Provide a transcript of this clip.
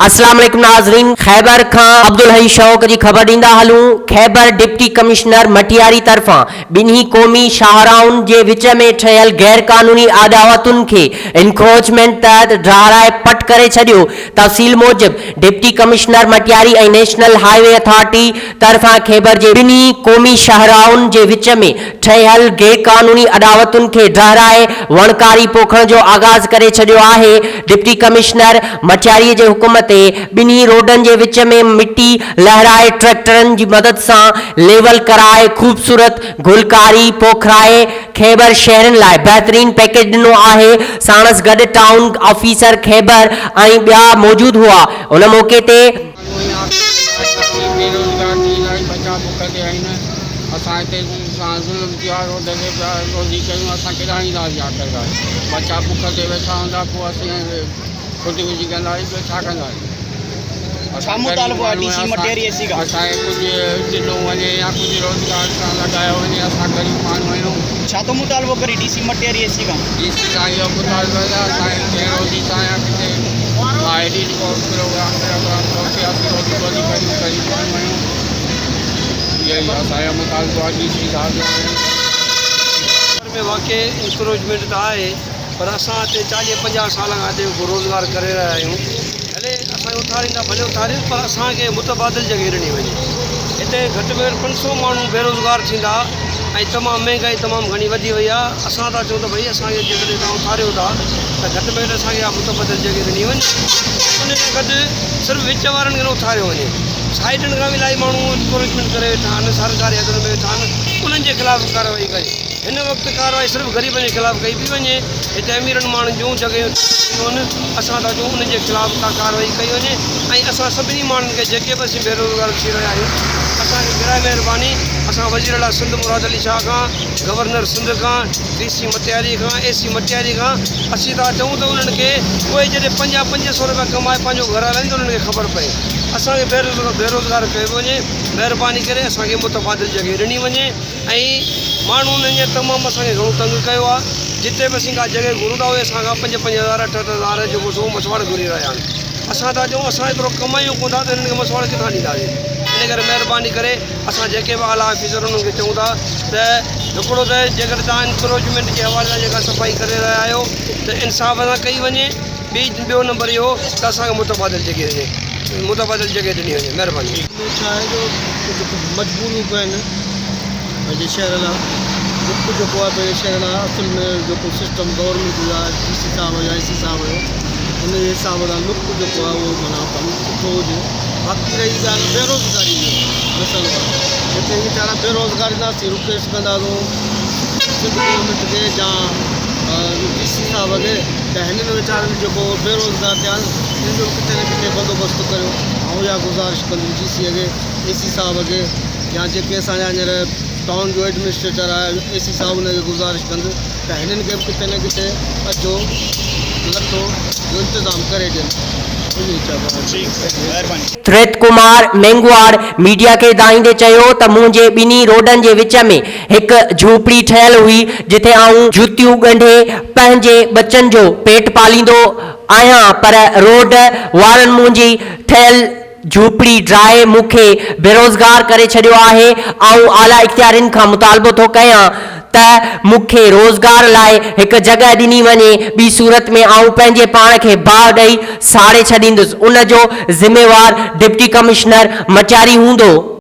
اسلام عليڪم ناظرين خيبر کان عبدالحئي شوق جي خبر ڏيندا هلون خيبر ڊپٽي ڪمشنر مٽياري طرفان ٻنهي قومي شاهراهن جي وچ ۾ ٺهيل غيرقانوني اڏاوتن کي انڪروچمينٽ تحت ڊاهرائي پٽ ڪري ڇڏيو تفصيل موجب deputy commissioner Matiari ۽ national highway authority طرفان خيبر جي ٻنهي قومي شاهراهن جي وچ ۾ ٺهيل غيرقانوني اڏاوتن کي ڊهرائي وڻڪاري پوکڻ جو آغاز ڪري ڇڏيو آهي، ڊپٽي ڪمشنر مٽياري جي حڪم تي ٻنهي روڊن جي وچ ۾ مٽي لهرائي ٽريڪٽرن جي مدد سان ليول ڪرائي خوبصورت گلڪاري پوکرائي خيبر شهرين لاء بهترين پيڪيج ڏنو آهي، ساڻس گڏ ٽائون آفيسر خيبر ۽ ٻيا موجود هئا، ان موقعي تي. بيروزگار ٿي الاهي ٻچا بک تي آهن اسان هتي سان ظلم ٿيو آهي روڊ تي پيا روزي ڪيون اسان ڪيڏانهن وينداسين آخرڪار ٻچا بک تي ويٺا هوندا پوء اسين خودڪشي ڪنداسين ٻيو ڇا ڪنداسين ڇا مطالبو آهي ڊي سي مٽياري اي سي کان؟ اسان کي ڪجهه ڏنو وڃي يا ڪجهه روزگار سان لڳايو وڃي اسان غريب ماڻهو آهيون. ڇا ٿو مطالبو ڪرين ڊي سي مٽياري اي سي کان؟ ڊي سي کان اهو مطالبو آهي ته اسان کي ڪنهن روزي سان يا ڪٿي ٺاهي ڏين ڪو پروگرام پروگرام ڪو سياسي روزي ٻولي ڪريون غريب ماڻهو آهيون اهو ئي اسان جو مطالبو آهي ڊي سي صاحب جو. ۾ واقعي انڪروچمينٽ ته آهي پر اسان هتي چاليهه پنجاهه سال کان هتي روزگار ڪري رهيا آهيون ڀلي اسان کي اٿاريندا ڀلي اٿارين پر اسان کي متبادل جڳهه ڏني وڃي هتي گهٽ ۾ گهٽ 500 ماڻهو بيروزگار ٿيندا ۽ تمام مهنگائي تمام گهڻي وڌي وئي آهي اسان ٿا چئون ته ڀئي اسان کي جيڪڏهن توهان اٿاريو ٿا ته گهٽ ۾ گهٽ اسان کي اها متبادل جڳهه ڏني وڃي ان سان گڏ صرف وچ وارن کي نه اٿاريو وڃي سائيڊن کان به الاهي ماڻهو انڪروچمينٽ ڪري ويٺا آهن سرڪاري حدن ۾ ويٺا آهن انهن جي خلاف ڪارروائي ڪئي هن وقت ڪارروائي صرف غريبن جي خلاف ڪئي پئي وڃي هتي اميرن ماڻهن جون جڳهيون آهن اسان ٿا چئون انهن جي خلاف ڪا ڪارروائي ڪئي وڃي ۽ اسان سڀني ماڻهن کي جيڪي به اسين بيروزگار ٿي رهيا آهيون اسان کي براء مهرباني اسان وزير اعليٰ سنڌ مراد علي شاهه کان گورنر سنڌ کان ڊي سي مٽياري کان اي سي مٽياري کان اسين ٿا چئون ته انهن کي اهي جڏهن پنجاهه 500 روپيا ڪمائي پنهنجو گهر هلائين ته انهن کي خبر پئي اسان کي بيروزگار ڪيو پيو وڃي مهرباني ڪري اسان کي متبادل جڳهه ڏني وڃي ۽ ماڻهن اڃا تمام اسان کي گهڻو تنگ ڪيو آهي جتي به اسين ڪا جڳهه گهرون ٿا اهي اسان کان پنج پنج هزار اٺ اٺ هزار جيڪو سو مسواڙ گهري رهيا آهن اسان ٿا چئون اسان ايترو ڪمايون ڪونه ٿا ته هنن کي مسواڙ ڪٿان ڏينداسين ان ڪري مهرباني ڪري اسان جيڪي به اعليٰ آفيسر انهن کي چئون ٿا ته هڪڙو ته جيڪڏهن توهان انڪروچمينٽ جي حوالي سان جيڪا صفائي ڪري رهيا آهيو ته انصاف سان ڪئي وڃي ٻي ٻيو نمبر اهو ته اسان کي متبادل جڳهه ڏني متبادل جڳهه ڏني وڃي مهرباني. ۾ ڇا آهي جو ڪجهه مجبوريون به آهن پنهنجي شهر لاء لڪ جيڪو آهي پنهنجي شهر لاء اصل ۾ جيڪو سسٽم گورنمينٽ جو آهي ڊي سي صاحب يا اي سي صاحب جو ان جي حساب سان لڪ جيڪو آهي اهو معنيٰ ڪم سٺو هجي باقي رهي ڳالهه بيروزگاري جو مسئلو آهي هتي ويچارا بيروزگار اينداسين رڪويسٽ ڪنداسون سنڌ گورنمينٽ کي يا ڊي سي صاحب کي ته هنن ويچارن جيڪو بيروزگار ٿيا آهن انهن جو ڪٿي نه ڪٿي بندوبست ڪريو آئون اها گذارش ڪندس ڊي سي کي اي سي صاحب کي يا جيڪي اسان جا هينئر ٽائون جو ايڊمنسٽريٽر آهي اي سي صاحب ان کي گذارش ڪندس ته هنن کي به ڪٿي نه ڪٿي اجهو لٿو جو انتظام ڪري ڏين. ٿريت ڪمار مينگهواڙ ميڊيا کي دانهيندي چيو ته منهنجي ٻنهي روڊن جي وچ ۾ هڪ جهوپڙي ٺهيل هئي جتي آئون جوتيون ڳنڍي پنهنجي ٻچن جو پيٽ پاليندو آهيان پر روڊ وارن منهنجي ٺهيل جهوپڙي ڊاهي مون کي بيروزگار ڪري ڇڏيو آهي آئون اعليٰ اختيارين کان مطالبو ٿو ڪيان ته مون کي روزگار لاء هڪ جڳهه ڏني وڃي ٻي صورت ۾ آئون پنهنجي پاڻ کي باهه ڏئي ساڙي ڇڏيندس ان جو ذميوار ڊپٽي ڪمشنر مٽياري هوندو.